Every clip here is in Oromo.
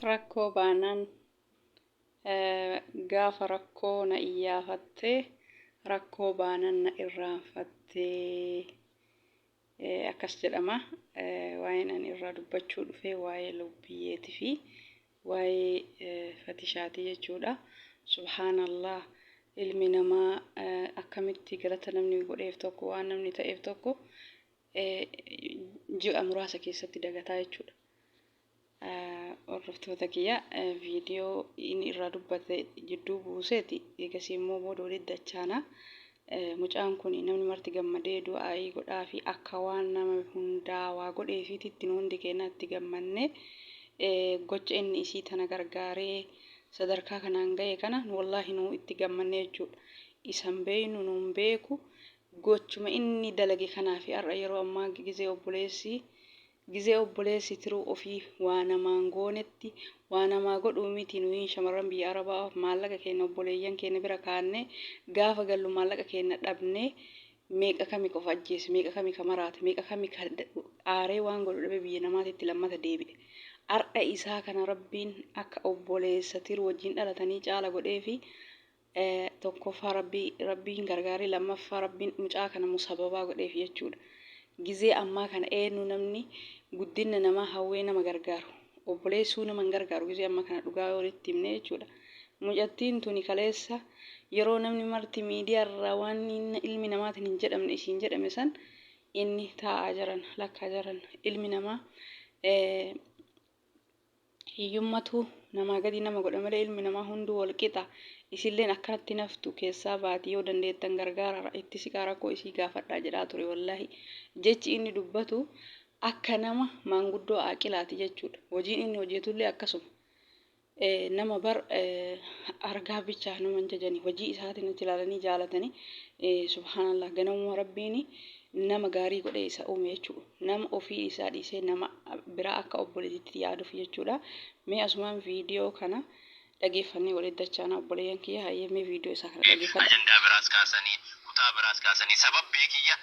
Rakkoo baanaan Gaafa rakkoo na iyyaafattee Rakkoo baanaan na irraanfattee Akkas jedhama. Waa'een ani irraa dubbachuu dhufe waa'ee lubbiyyeeti fi waa'ee fatishaati jechuudha. Subhaanallah ilmi namaa akkamitti galata namni godheef tokko waan namni ta'eef tokko ji'a muraasa keessatti dagataa jechuudha. Hordoftoota kiyya viidiyoo inni irraa dubbate jidduu buuseeti eegasii immoo booda walitti dachaana. Mucaan kun namni marti gammadee du'aa'ii godhaa fi akka waan nama hundaa waa godheefiititti nu hundi keenya itti gammanne gocha inni isii tana gargaaree sadarkaa kanaan gahe kana wallaahi nu itti gammanne jechuudha. Isa hin beeynu nu hin beeku gochuma inni dalage kanaafi har'a yeroo ammaa gizee obboleessi Gizee obboleessi tiruu ofii waa namaan goonetti waa namaa godhuu miti nuyiin shamarran biyya arabaa maallaqa keenna obboleeyyan keenna bira kaannee gaafa gallu maallaqa keenna dhabnee meeqa kami ka of ajjeese meeqa kami ka maraate meeqa kami ka aaree waan godhu dhabe biyya namaatitti lammata deebi'e ardha isaa kana rabbiin akka obboleessa tiruu wajjin dhalatanii caala godheefi Tokkoffaa Rabbii Rabbiin gargaaree lammaffaa Rabbiin mucaa kana musababaa godheef jechuudha. Gizee ammaa kana eenyu namni guddinna namaa hawwee nama gargaaru obboleessuu nama hin gargaaru gizee ammaa kana dhugaa yoo walitti himne jechuudha. Mucattiin tuni kaleessa yeroo namni marti miidiyaa irraa waan ilmi namaatiin hin jedhamne isiin jedhame san inni taa'aa jiran lakkaa jiran ilmi namaa Hiyyummatu namaa gadi nama godha malee ilmi namaa hunduu wal qixa. Isilleen akkanatti hin haftu keessaa baati yoo dandeettan gargaaraa itti siqaa rakkoo isii gaafadhaa jedhaa ture wallaahi. Jechi inni dubbatu akka nama maanguddoo aaqilaati jechuudha. Hojiin inni hojjetullee akkasuma. Nama bar argaa bichaa nama hin jajani hojii isaatiin achi ilaalanii jaalatanii subhaanallah ganamuma rabbiin nama gaarii godhee isa uume jechuudha. Nama ofii isaa dhiisee nama biraa akka obboleettiitti yaaduuf jechuudha. Mee asumaan viidiyoo kana dhageeffannee walitti dachaana obboleeyyan kiyya hayyee mee viidiyoo isaa kana dhageeffadha. Ajandaa biraas kaasanii, kutaa biraas kaasanii sababbii kiyya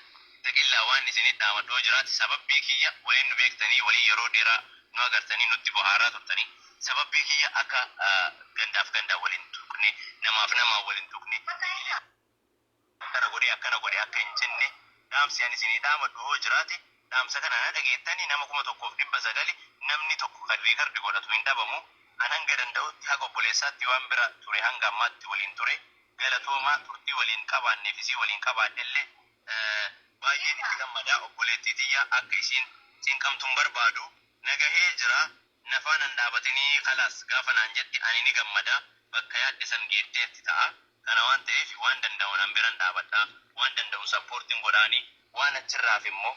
taqillaa waan isinit dhaamadhu yoo jiraate sababbii kiyya waliin nu beektanii waliin yeroo dheeraa nu agartanii nutti bohaaraa turtanii sababbii kiyya akka gandaaf gandaan wal hin tuqne namaaf namaan wal hin tuqne akkana godhe akkana godhe akka hin jenne dhaamsi ani isinii dhaamadhu hoo jiraate dhaamsa kana na dhageettani nama 1900 namni tokko kan record godhatu hin dhabamu an hanga danda'utti haga obboleessaatti waan bira ture hanga ammaatti waliin ture galatoomaa turtii waliin qabaanneef isii waliin qabaadhellee baay'een itti gammada obboleettii tiyya akka isiin cinqamtu hin barbaadu na gahee jira na faana hin dhaabatinii kalaas gaafa naan jette ani ni gammada bakka yaadde san geetteerti ta'a kana waan ta'eef waan danda'uun an biran dhaabadha waan danda'u sappoortin godhaani waan achirraa hafe immoo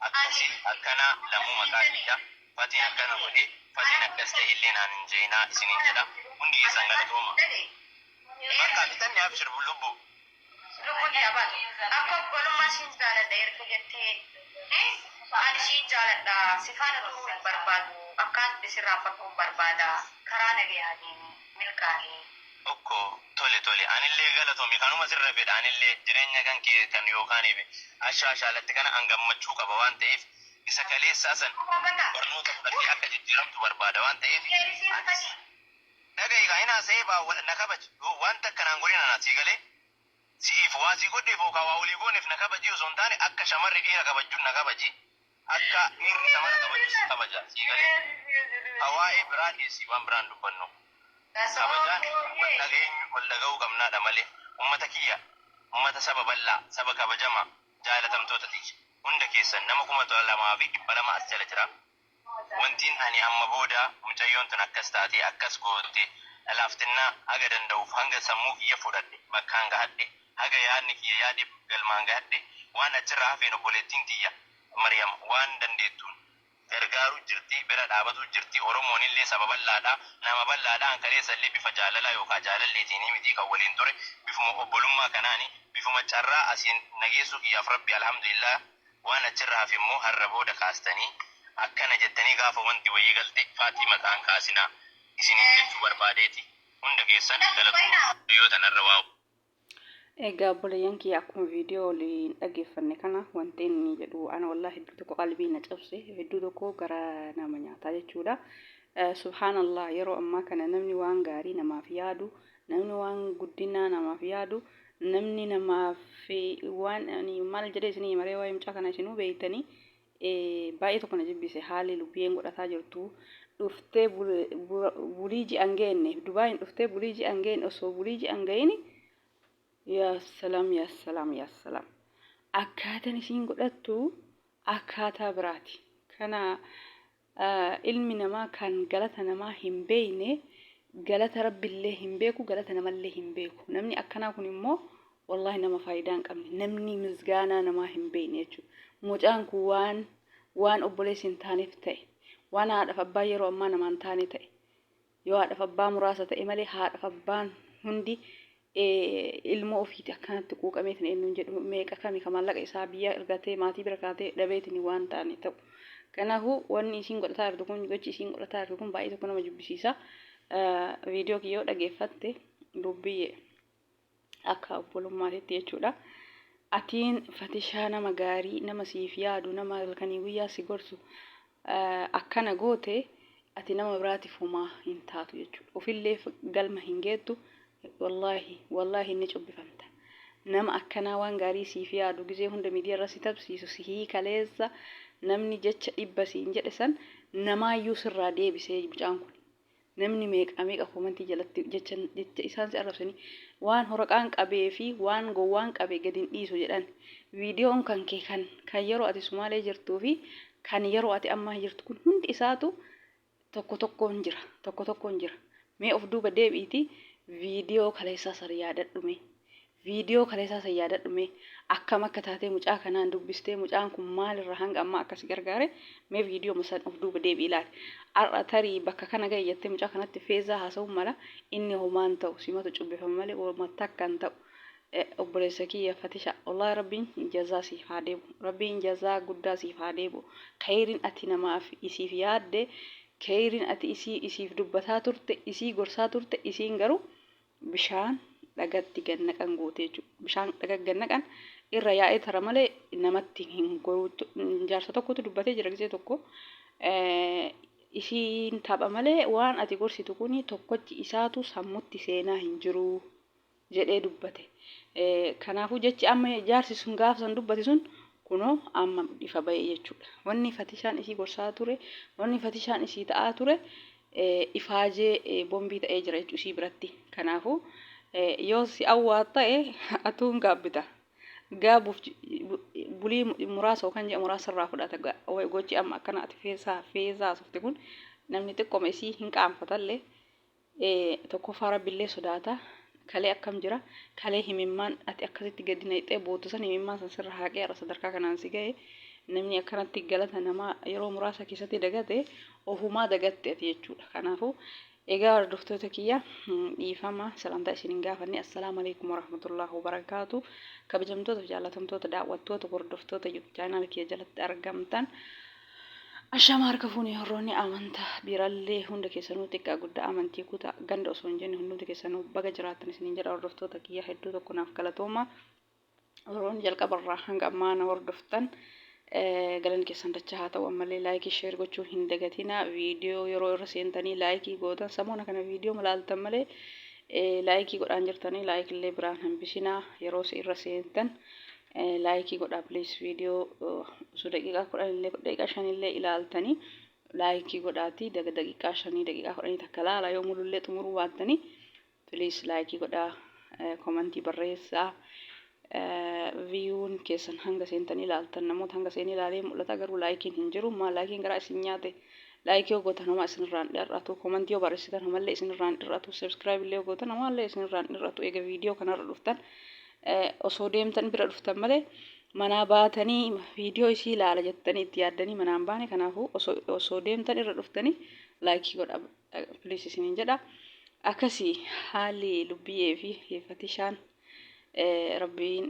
akkasi akkana lamuu maqaa kiyya fatiin akkana godhe fatiin akkas ta'e illee naan hin je'inaa isiniin jedha hundi keessan galatooma bakka fixanne abshir lubbuu. Lubbuun yaa baatu. Akka obbolummaa siin jaaladha erga jettee ani siin jaaladha si faana turuu hin barbaadu akkaan ture sirraa fagoon barbaada karaa nagayaa deemi milkaa'i. Okko tole tole anillee galatomi kanuma sirra fedha anillee jireenya kan kee kan yookaan ashaashaalatti kana an gammachuu qaba waan ta'eef isa kaleessaa san barnoota fudhattee akka jijjiiramtu barbaada waan ta'eef anis Dhaga'i kaa hin haasa'ee baa na kabaji waan takka naan godhin anaa sii galee si'iif waa sii godheef yookaan waa walii gooneef na kabajii osoo hin taane akka shamarri dhiira kabajjun na kabaji akka dhiirri shamara kabaju si kabaja sii galee ka waa'ee biraa dhiisi waan biraan dubbannu kabajaan wal dhageenyu wal dhaga'uu qabnaadha malee ummata kiyya ummata saba bal'aa saba kabajama jaalatamtoota tiyya hunda keessan nama 2200 as jala jira Wantin ani amma booda mucayyoon tun akkas taatee akkas goote dhalaaftinnaa haga danda'uuf hanga sammuu kiyya fudhadhe bakkaan gahadhe haga yaadni kiyya yaade galmaan gahadhe waan achirraa hafeen obboleettiin tiyya Maryam waan dandeettuun gargaaru jirti bira dhaabatu jirti Oromoonillee saba bal'aadha nama bal'aadha an kaleessallee bifa jaalalaa yookaa jaalalleetiinii mitii kan waliin ture bifuma obbolummaa kanaani bifuma carraa asiin na geessuu kiyyaaf Rabbi alhamdulillah Waan achirra hafe immoo har'a booda kaastanii akkana jettanii gaafa wanti wayii galte Faatii maqaa hin kaasinaa isiniin jechuu barbaadeeti. Hunda keessan galatoomaa. Yoo tanarra waa. Egaa obboleeyyan kiyya akkuma viidiyoo waliin dhageeffanne kana wanti inni jedhu ana wallaahi hedduu tokko qalbii na cabse hedduu tokko gara nama nyaataa jechuudha. Subhaanallah, yeroo ammaa kana namni waan gaarii namaaf yaadu, namni waan guddinaa namaaf yaadu, namni namaaf waan ani maal jedhee isinii himaree, waa'ee mucaa kana isinuu beektanii. Baay'ee tokko na jibbise haalli lubbiyeen godhataa jirtu. Dhuftee bulii ji'an geenne, Dubaayin dhuftee bulii ji'an geenne, osoo bulii ji'an ga'ini, yaa salaam, yaa salaam, yaa salaam, akkaataan isiin godhattu akkaataa biraati. Kana ilmi namaa kan galata namaa hin beekne galata Rabbillee hin beeku, galata namallee hin beeku. Namni akkanaa kun immoo wallaahi nama faayidaa hin qabne, namni misgaanaa namaa hin beekne jechuudha. Mucaan kun waan obboleessi hin taaneef ta'e, waan haadhaaf abbaa yeroo ammaa namaa hin taane ta'e, yoo haadhaaf abbaa muraasa ta'e malee haadhaaf abbaan hundi ilmoo ofiiti akkanatti quuqameetiin eenyuun jedhu meeqa kami ka maallaqa isaa biyya ergatee maatii bira kaatee dhabeetiin waan taane ta'u. Kanaafuu wanni isiin godhataa jirtu kun, gochi isiin godhataa jirtu kun baay'ee tokko nama jibbisiisa. Viidiyoo kiyyoo dhageeffatte lubbiyyee, akka obbolummaatitti jechuudha. Atiin Fatishaa nama gaarii, nama siif yaadu, nama halkanii guyyaa si gorsu akkana goote, ati nama biraatiif homaa hin taatu jechuudha. Ofillee galma hin geettu, wallaahi wallaahi ni cubbifamta. Nama akkanaa waan gaarii siif yaadu, gizee hunda miidiyaa irra si tabsiisu, si hiikaleessa namni jecha 100 siin jedhe san namaayyuu sirraa deebisee mucaan kun. Namni meeqa meeqa koomantii jalatti jecha jecha isaan si arrabsanii, waan horaqaan qabee fi waan gowwaan qabe gadi hin dhiisu jedhan. Viidiyoon kan kee kan yeroo ati Sumaalee jirtuu fi kan yeroo ati amma jirtu kun hundi isaatu tokko tokkoon jira. Tokko tokkoon jira. Mee of duuba deebi'iiti viidiyoo kaleessaa san yaadadhu mee. Viidiyoo kaleessaa san yaadadhu mee. Akkam akka taatee mucaa kanaan dubbistee, mucaan kun maalirra hanga ammaa akka si gargaare mee viidiyoo san of duuba deebi'i ilaali. Har'a tarii bakka kana gahe jettee mucaa kanatti feezaa haasa'uun mala, inni homaan ta'u, simatu cubbifama malee homaa takka hin ta'u. Obboleessa kiyya Fatisha, wallaahi Rabbiin jazaa siif haa deebu. Rabbiin jazaa guddaa siif haa deebu. Kheyriin ati namaaf isiif yaadde, kheyriin ati isii isiif dubbataa turte, isii gorsaa turte, isiin garuu bishaan dhagatti gad naqan goote jechuudha. Bishaan dhaga gad naqan irra yaa'ee tara malee namatti hin goruu. Jaarsa tokkotu dubbatee jira gisee tokko. Isiin tapha malee waan ati gorsitu kuni tokkochi isaatu sammutti seenaa hin jiru jedhee dubbate. Kanaafuu jechi amma jaarsi sun gaafa san dubbate sun kunoo amma ifa ba'e jechuudha. Wanni Fatishaan isii gorsaa ture, wanni Fatishaan isii ta'aa ture ifaajee bombii ta'ee jira jechuu isii biratti. Kanaafuu yoo si awwaa ta'e atuu hin gaabbita. Gaabuuf bulii muraasa yookaan ji'a muraasa irraa fudhata. Gochi amma akkana ati feesaa feesaa haasofte kun namni xiqqooma isii hin qaanfatallee. Tokkoffaa Rabbillee sodaata. Kalee akkam jira? Kalee himimmaan ati akkasitti gadi naqxee bootu san himimmaan san sirra haaqee har'a sadarkaa kanaan si ga'e. Namni akkanatti galata namaa yeroo muraasa keessatti dagate ofumaa dagatte ati jechuudha. Kanaafuu egaa hordoftoota kiyya, dhiifama salaamtaa isin hin gaafanne. Assalaamu alaikum warahmatullaahi wabarakaatu. Kabajamtoota fi jaallatamtoota daawwattoota hordoftoota YouTube channel kiyya jalatti argamtan. Ashama, harka fuunee, horroonni amantaa birallee hunda keessanuu, xiqqaa guddaa, amantii kutaa ganda osoo hin jenne, hundumti keessanuu baga jiraattan isiniin jedha. Hordoftoota kiyya, hedduu tokko naaf galatooma. Warroonni jalqabarraa hanga ammaa na hordoftan galanni keessan dachaa haa ta'u. Ammallee like, share gochuu hin dagatina. Viidiyoo yeroo irra seentanii like gootan, samoona kana viidiyoo malaaltan malee like godhaan jirtanii, like illee biraan hambisinaa. Yeroo irra seentan like godhaa please. Viidiyoo osoo daqiiqaa 10 illee, daqiiqaa 5 illee ilaaltanii like godhaati. Daqiiqaa 5, daqiiqaa 10 takka laala, yoo mulullee xumuruu baattanii please like godhaa, komantii barreessaa. Viewn keessan hanga seentanii ilaaltan namoota hanga seenee ilaalee mul'ata, garuu likeiin hin jiru. Maal likeiin garaa isin nyaate? Like yoo gootan homaa isinirraan dhir'atu, komantii yoo barreessitan homallee isinirraan dhir'atu, subscribe illee yoo gootan homaallee isinirraan dhir'atu. Eega viidiyoo kanarra dhuftan, osoo deemtan bira dhuftan malee manaa baatanii viidiyoo isii ilaala jettanii itti yaaddanii manaan baane. Kanaafuu osoo deemtan irra dhuftanii like godha please isiniin jedha. Akkasii haalli lubbiyyee fi Fatishaan. Rabbiin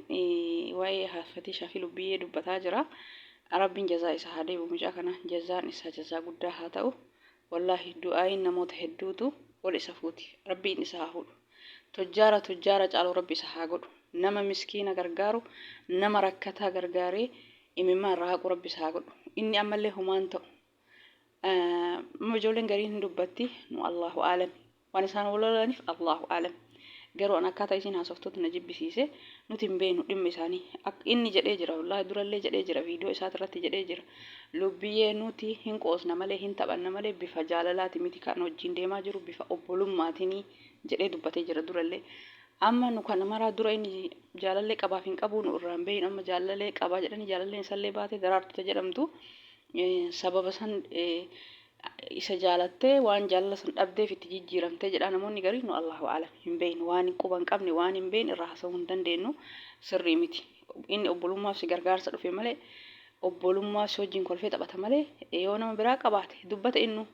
waa'ee Fatishaa fi lubbiyyee dubbataa jira. Rabbiin jazaa isa haa deebi'u mucaa kana, jazaan isaa jazaa guddaa haa ta'u. Wallaahi du'aayin namoota hedduutu ol isa fuuti. Rabbiin isa haa fuudhu. Tujjaara tujjaara caalu Rabbi isa haa godhu. Nama miskiina gargaaru, nama rakkataa gargaaree imimmaan irraa haqu Rabbi isa haa godhu. Inni ammallee homaan ta'u. Amma ijoolleen gariin hin dubbatti nu Allahu aalam. Waan isaan wal lolaniif Allahu aalam. Garuu an akkaataa isiin haasoftuutu na jibbisiise. Nuti hin beeknu dhimma isaanii. Inni jedhee jira wallaahi durallee jedhee jira viidiyoo isaatirratti jedhee jira. Lubbiyyee nuti hin qoosna malee hin taphanna malee bifa jaalalaati miti kan wajjin deemaa jiru bifa obbolummaatini jedhee dubbatee jira durallee. Amma nu kana maraa dura inni jaalallee qabaaf hin qabuu nu irraa hin beeknu amma jaalallee qabaa jedhanii jaalalleen isallee baatee daraartu ta jedhamtu sababa san isa jaalattee waan jaalala san dhabdeef itti jijjiiramtee jedhaa namoonni garii nu Allahu a'lam hin beeknu waan quba hin qabne waan hin beekne irraa haasa'uu hin dandeenyu sirrii miti inni obbolummaaf si gargaarsa dhufe malee obbolummaa si wajjin kolfee taphata malee yoo nama biraa qabaate dubbata innu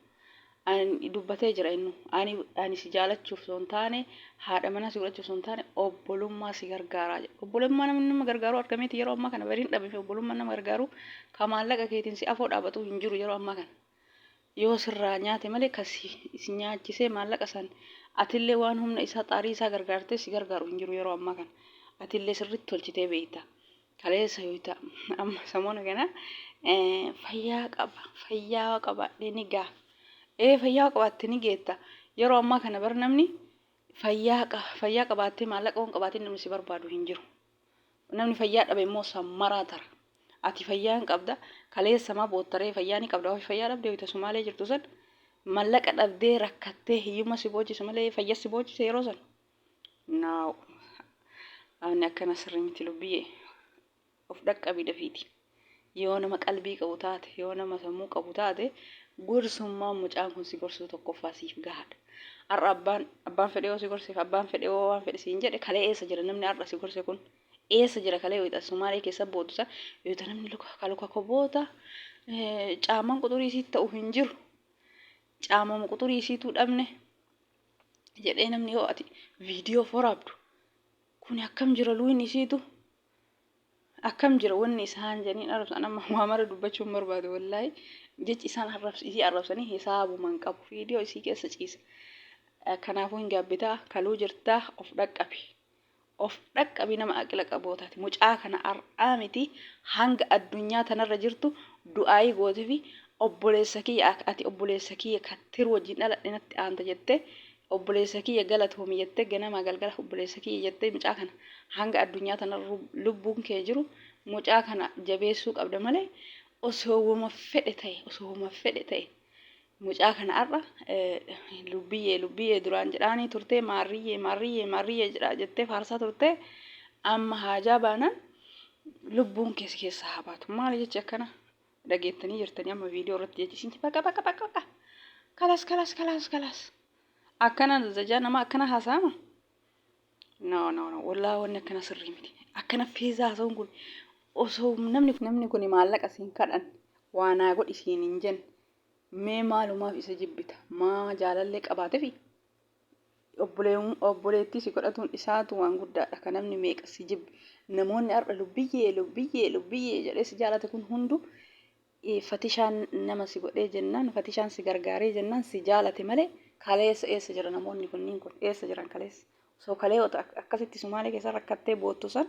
Ani dubbatee jira innu. Ani ani si jaalachuuf osoo hin taane haadha manaa si godhachuuf osoo hin taane obbolummaa si gargaaraa jedhe. Obbolummaa namni nama gargaaru argameeti yeroo ammaa kana bariin dhabame obbolummaa nama gargaaru ka maallaqa keetiin si afoo dhaabatu hin jiru yeroo ammaa kana. Yoo sirraa nyaate malee ka si si nyaachisee maallaqa san atillee waan humna isaa xaarii isaa gargaartee si gargaaru hin jiru yeroo ammaa kana. Atillee sirriitti tolchitee beekta. Kaleessa yoo amma samoona kana fayyaa qaba fayyaa qabaadhee ni ga'a. Ee fayyaa qabaatte ni geetta. Yeroo ammaa kana bar namni fayyaa fayyaa qabaattee maallaqa waan qabaatiin namni si barbaadu hin jiru. Namni fayyaa dhabe immoo sammaraa tara. Ati fayyaa hin qabda kaleessa maa boottaree fayyaa ni qabda ofii fayyaa dhabdee wayita Sumaalee jirtu san mallaqa dhabdee rakkattee hiyyummaa si boochise malee fayyaa si boochise yeroo san. Now ani akkana sirrii miti lubbiyyee of dhaqqabi dafiiti. Yoo nama qalbii qabu taate, yoo nama sammuu qabu taate, gorsummaan mucaan kun si gorsuu tokkoffaa siif gahaadha. Har'a abbaan abbaan fedhe yoo si gorseef abbaan fedhe yoo waan fedhe siin jedhe kalee eessa jira namni har'a si gorse kun? Eessa jira kalee wayita Sumaalee keessa bootu san wayita namni luka ka luka koboota caamaan quxurii isii ta'u hin jiru. Caamama quxurii isiituu dhabne. Jedhee namni yoo ati viidiyoo waraabdu kuni akkam jira luuyni isiitu akkam jira wanni isaan jedhanii arrabsan amma waa mara dubbachuu hin barbaadu wallaahi jechi isaan arrabs isii arrabsanii hisaabuma hin qabu viidiyoo isii keessa ciisa kanaafuu hin gaabbitaa kaluu jirtaa of dhaqqabi of dhaqqabi nama aqila qabootaati mucaa kana ar'aa miti hanga addunyaa tanarra jirtu du'aayii gootefi obboleessa kiyya ati obboleessa kiyya kattir wajjin dhaladhe natti aanta jette obboleessa kiyya galatoomi jette ganamaa galgala obboleessa kiyya jettee mucaa kana hanga addunyaa tanarra lubbuun kee jiru mucaa kana jabeessuu qabda malee osoo wama fedhe ta'e osoo wama fedhe ta'e Mucaa kana har'a lubbiyyee lubbiyyee duraan jedhaanii turtee maarriyyee maarriyyee maarriyyee jedhaa jettee faarsaa turtee amma haajaa baanaan lubbuun kee si keessaa haa baatu. Maali jechi akkana dhageettanii jirtanii amma viidiyoo irratti jechi isin baqa baqa baqa baqa kalas kalas kalas kalas akkana zajaa nama akkana haasa'ama. No no no wallaahi wanni akkana sirrii miti. Akkana feezaa haasa'uun kun osoo namni namni kun maallaqa siin kadhan waa naa godhi siin hin jenne mee maalumaaf isa jibbita maa jaalallee qabaatefi obboleettii si godhatuun isaatu waan guddaadha kan namni meeqa si jibbe namoonni har'a lubbiyyee lubbiyyee lubbiyyee jedhee si jaalate kun hundu Fatishaan nama si godhee jennaan fatishaan si gargaaree jennaan si jaalate malee kaleessa eessa jira namoonni kunniin kun eessa jiran kaleessa osoo kalee akkasitti sumaalee keessa rakkattee boottu san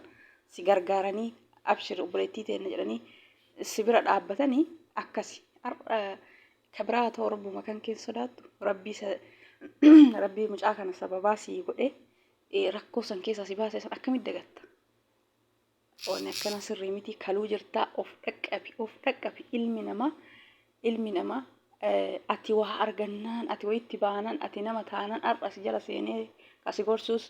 si gargaaranii abshir obboleettii teenna jedhanii si bira dhaabbatanii akkasi har'a ka biraa ta'u rabbuma kan kee sodaattu rabbii rabbii mucaa kana sababaa sii godhee rakkoo san keessaa si baase san akkamitti dagatta Wanni akkana sirrii miti kaluu jirtaa of dhaqqabi of dhaqqabi ilmi namaa ilmi namaa ati waa argannaan ati wayitti baanaan ati nama taanaan har'a si jala seenee ka si gorsuus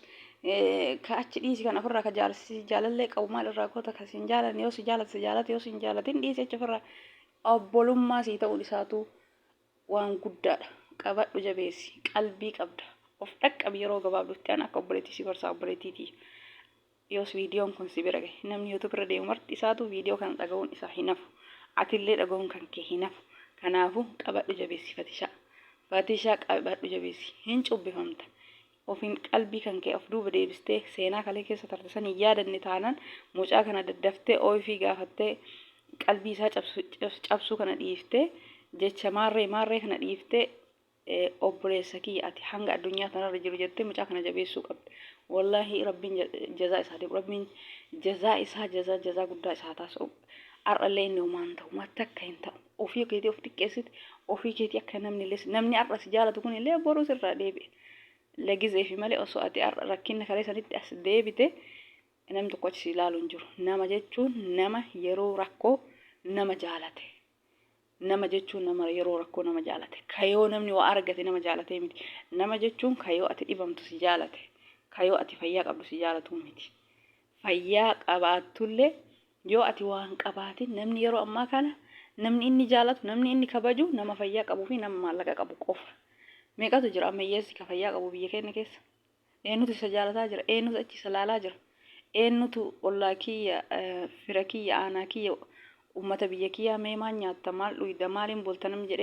ka achi dhiisi kan ofirraa ka jaalsi jaalallee qabu maal irraa goota ka si hin jaalanne yoo si jaalate si jaalate yoo si hin jaalatin dhiisi achi ofirraa obbolummaa sii ta'uun isaatu waan guddaadha qabadhu jabeessi qalbii qabda of dhaqqabi yeroo gabaabduutti an akka obboleettii si gorsaa obboleettiitii Yoos viidiyoon kun si bira gahe. Namni YouTube irra deemu marti isaatu viidiyoo kana dhaga'uun isaa hin hafu. Atillee dhaga'uun kan kee hin hafu. Kanaafuu qabadhu jabeessi Fatishaa. Fatishaa qabadhu jabeessi. Hin cubbifamta. Ofiin qalbii kan kee of duuba deebistee seenaa kalee keessa tarte san hin yaadanne taanaan mucaa kana daddaftee ooyifii gaafattee qalbii isaa cabsuu kana dhiiftee jecha maarree maarree kana dhiiftee obboleessa kiyya ati hanga addunyaa tanarra jiru jettee mucaa kana jabeessuu qabda. Wallaahi rabbiin jazaa isaa deebu rabbiin jazaa isaa jazaa jazaa guddaa isaa taasisu. Har'allee inni homaa hin ta'u matta akka hin ta'u. Ofii keetii of xiqqeessite, ofii keetii akka namni illee namni har'a si jaalatu kun illee boruu sirraa deebi'e. Lagizeefi malee osoo ati har'a rakkina kalee sanitti as deebite namni tokko achi si ilaalu hin jiru. Nama jechuun nama yeroo rakkoo nama jaalate. Nama jechuun nama yeroo rakkoo nama jaalate. Ka yoo namni waa argate nama jaalatee miti. Nama jechuun ka yoo ati dhibamtu si jaalate. Ka yoo ati fayyaa qabdu si jaalatuu miti. Fayyaa qabaattullee yoo ati waa hin qabaatin namni yeroo ammaa kana namni inni jaalatu, namni inni kabaju nama fayyaa qabuu fi nama maallaqa qabu qofa. Meeqatu jira amma hiyyeessi ka fayyaa qabu biyya keenya keessa? Eenyutu isa jaalataa jira? Eenyutu achi isa laalaa jira? Eenyutu ollaa kiyya, fira kiyya, aanaa kiyya, ummata biyya kiyyaa mee maal nyaatta, maal dhuyda, maaliin bulta namni jedhee.